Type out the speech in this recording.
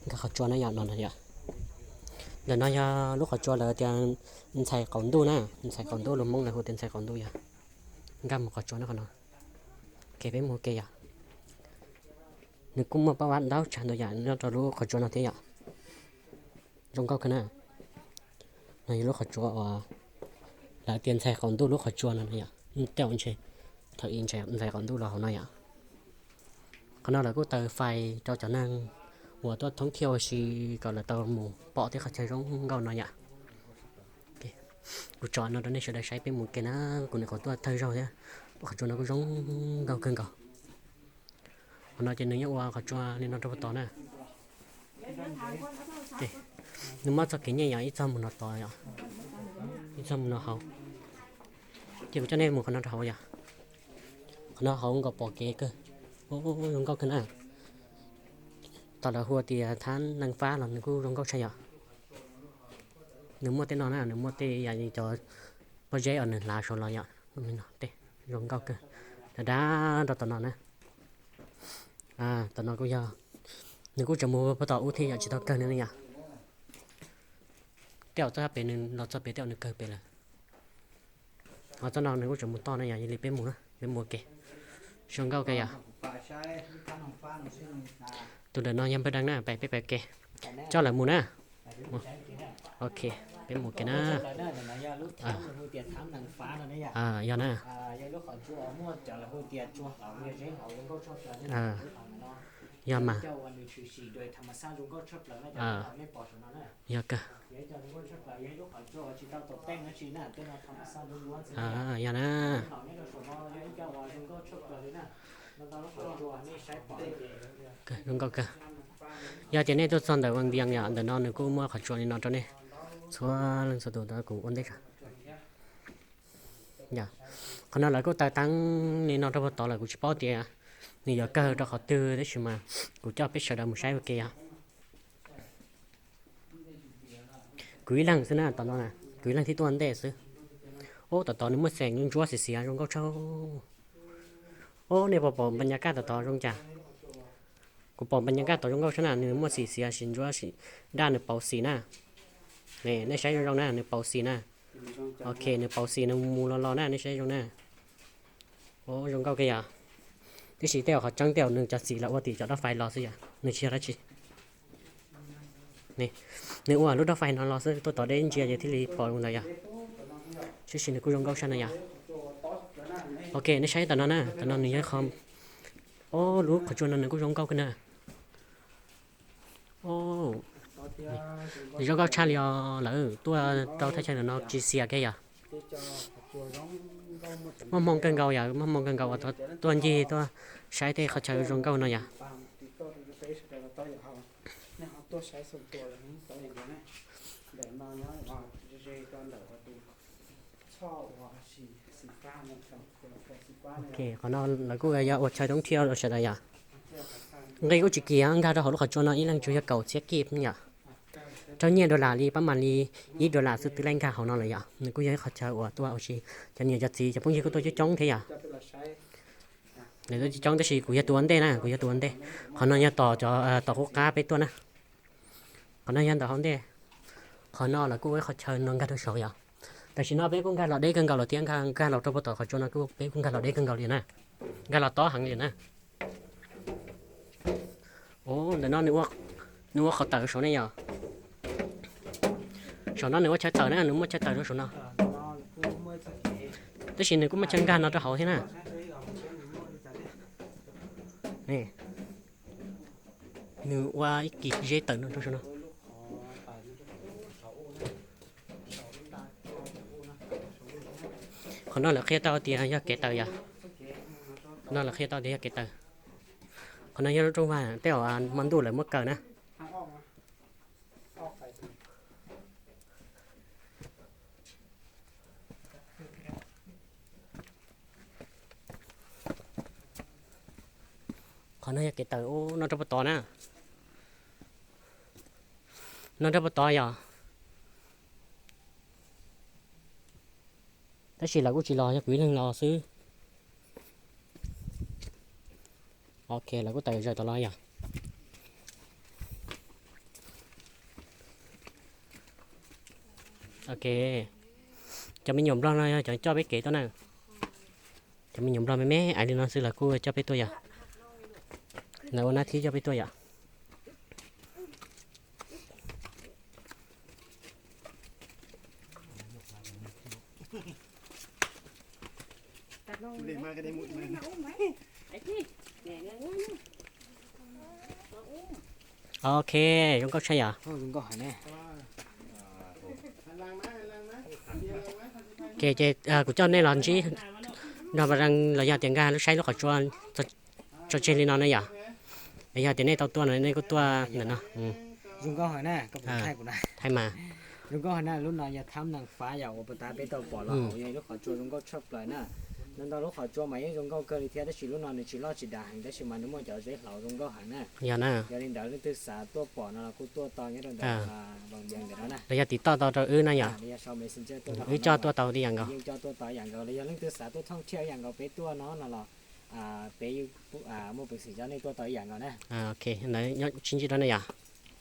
Nkag qhov tsua na yom, no yom. Ntawm no yog lub qhov tsua lawv tias Ntxhais Qaum Ntuj na, Ntxhais Qaum Ntuj, lus Hmoob lawv hu tias Ntxhais Qaum Ntuj yom. Nkag mus qhov tsua na qhov no. Ok, peb mus ke yom. Nws kuj muaj pab vab ntau tsav ntau yam nyob rau lub qhov tsua no thiab yom. Zoo nkauj kawg na. No yog lub qhov tsua uas lawv tias Ntxhais Qaum Ntuj lub qhov tsua no yom. Tej zaum ntshe thaum ub Ntxhais Qaum Ntuj los hauv no yom. Qhov no lawv kuj taws fais rau cov neeg uas tuaj thoob thiab ua si kom lawv tau mus pom tej qhov chaw zoo nkauj no yom. Kuv tso no rau nej sawv daws saib, peb mus ke na. Kuv nyuam qhuav tuaj thawj zaug thiab, lub qhov tsua no kuj zoo nkauj kawg nkaus. Qhov no ces nws yeej ua qhov tsua li no rau puag tod na. Nws muab txoj kev nyej yom, ib txoj mus no tod yom, ib txoj mus no hauv. Ces kuv coj nej mus qhov no rau hauv yom. Qhov no hauv nkaus pom kev kawg. Zoo nkauj kawg na. Tau lawv hu tias thab neeg fab los nws kuj zoo nkauj tshaj yom. Nws muaj tej no na, nws muaj tej yam li cov pob zeb uas nws hlav saud los yom. Tej zoo nkauj kawg. Dav dav rau tom no na. Tom no kuj yog, nws kuj tseem mus puag tom ub thiab yom, tsis tau kawg no yom. Tej zaum txoj hab pem nws los txog pem tej zaum nws kawg pem lawm. Ho txoj no nws kuj tseem mus toj na yom, yog li peb mus na, peb mus ke. Zoo nkauj kawg yom. Tus ntawm no yog npawg Deej na, peb pem ke. Coj lawv mus na. Ok, peb mus ke na. Yog na. Yog mas. Yog kawg. Yog na. Zoo nkauj kawg. Yog tias nej tuaj txog ntawm Vaj Vias yom, ntawm no nws kuj muaj qhov tsua li no rau nej txhua leej txhua tus, kuv ua ntej. Qhov no lawv kuj taws teeb li no rau puag tod lawm, kuv tsis paub tias nws yuav kawg rau qhov twg tab sis mas kuv coj peb sawv daws mus saib ua ke yom. Kuv ib leeg xwb na tom no, kuv ib leeg thiab tuaj ua ntej xwb. Ub, tom tod nws muaj xeem ntsuab xiav xiav zoo nkauj tshaj. Ub, nej puas pom npa nyas kaj tom tod zoo cas? Kuv pom npa nyas kaj tod zoo nkauj tshaj na, nws muaj xim xiav sim ntsuab sim daj, nws pauv xim na. Nej saib zoo zoo na, nws pauv xim na. Ok, nws pauv xim nws mus los los na, nej saib zoo na. Ub, zoo nkauj kawg yom. Tiam sis tej zaum qhov tseeb tej zaum nws cov xim los ua tim cov rab fais los xwb yom, nws tsis yog dab tsi. Nws ua lub rab fais no los xwb, tuaj tom deb ntsia ces thiaj li pom ntawd yom. Tiam sis nws kuj zoo nkauj tshaj no yom. Ok, nej saib tom no na, tom no nws yog qhov, ub, lub qhov tsua no nws kuj zoo nkauj kawg na. Zoo nkauj tshaj li os, lawv tuaj rau thaj chaw ntawm no tsis xiam kiag yom. Muaj hmoo kawg nkaus yom, muaj hmoo kawg nkaus uas tuaj ncig tuaj saib tej qhov chaw zoo nkauj no yom. Ok, qhov no lawv kuj yog ua chaw thoob thiab los sawv daws yom. Nqi kuj tsis kim, nkag rau hauv lub qhov tsua no ib leeg tsuas yog kaum txhiab kib yom. Raug nyiaj dollar li pab mas li ib dollar xwb twb laib nkag hauv no lawm yom. Nws kuj yog ib qhov chaw uas tuaj ua si, cov niam cov txiv cov phooj ywg kuj tuaj coob coob thiab yom. Lawv tuaj coob coob tab sis kuv yog tus ua ntej na, kuv yog tus ua ntej. Qhov no yog tom cov, tom qub qab peb tuaj na. Qhov no yog ntawm hauv ntej. Qhov no lawv kuj ua ib qhov chaw no nkag rau saud yom. Tam sim no peb kuj nkag los deb kawg nkaus lawm thiab, nkag los rau puag tom qhov tsua no kuj peb kuj nkag los deb kawg nkaus li na. Nkag los tob heev li na. Ub, ntawm no nws ua qhov tawm saud ne yom. Saum no nws ua chaw tawm na, nws muaj chaw tawm rau saum no. Tab sis nws kuj muaj chaw nkag no rau hauv thiab na. Nws ua ib kis zeb tawm no rau saum no. Qhov no lawv qhia tau tias yog kev tawm yom. Qhov no lawv qhia tau tias yog kev tawm. Qhov no yog lub rooj vag tej zaum hmo ntuj lawv muab kaw na. Qhov no yog kev tawm ub, no rau puag tod na. No rau puag tod yom. Tab sis lawv kuj tsis los, yog kuv ib leeg los xwb. Ok, lawv kuj tawm zaws tom los yom. Ok, cov me nyuam nplog no yog cov coj peb kev tuaj na. Cov me nyuam nplog me me ais li no xwb los kuj coj peb tuaj yom. Lawv ua nab thib coj peb tuaj yom. Ok, zoo nkauj tshaj yom. Ok, ces kuv coj nej los ntsib nrog Vaj Leej los yog tias nkag lub saib lub qhov tsua tso tseg li no na yom. Yog tias nej tau tuaj no nej kuj tuaj ntawm no. Zoo nkauj heev na, koj puas thaij kuv na? Thaij mas. Zoo nkauj heev na, lub no yog Thab Naj Fab yom, uas puas tas peb tau pom los hauv yog ib lub qhov tsua zoo nkauj tshaj plaws na. Ntau ntau lub qhov tsua mas yeej zoo nkauj kawg li thiab, tab sis lub no nws tsis loj tsis dav heev, tab sis mas nws muaj cov zeb hlauv zoo nkauj heev na. Yog na. Yog li ntawd leej twg xav tuaj pom no los kuj tuaj tau nyob rau ntawm Vaj Leej ntawm no na. Los yog tiv toj tau rau wb na yom. Yog sau messenger tuaj, wb coj tuaj tau ib yam nkaus. Yeej coj tuaj tau ib yam nkaus, los yog leej twg xav tuaj thooj thiaj ib yam nkaus peb tuaj no no los peb muaj peev xwm coj nej tuaj tau ib yam nkaus na. Ok, ntawd nyob sib ntsib rau nej yom.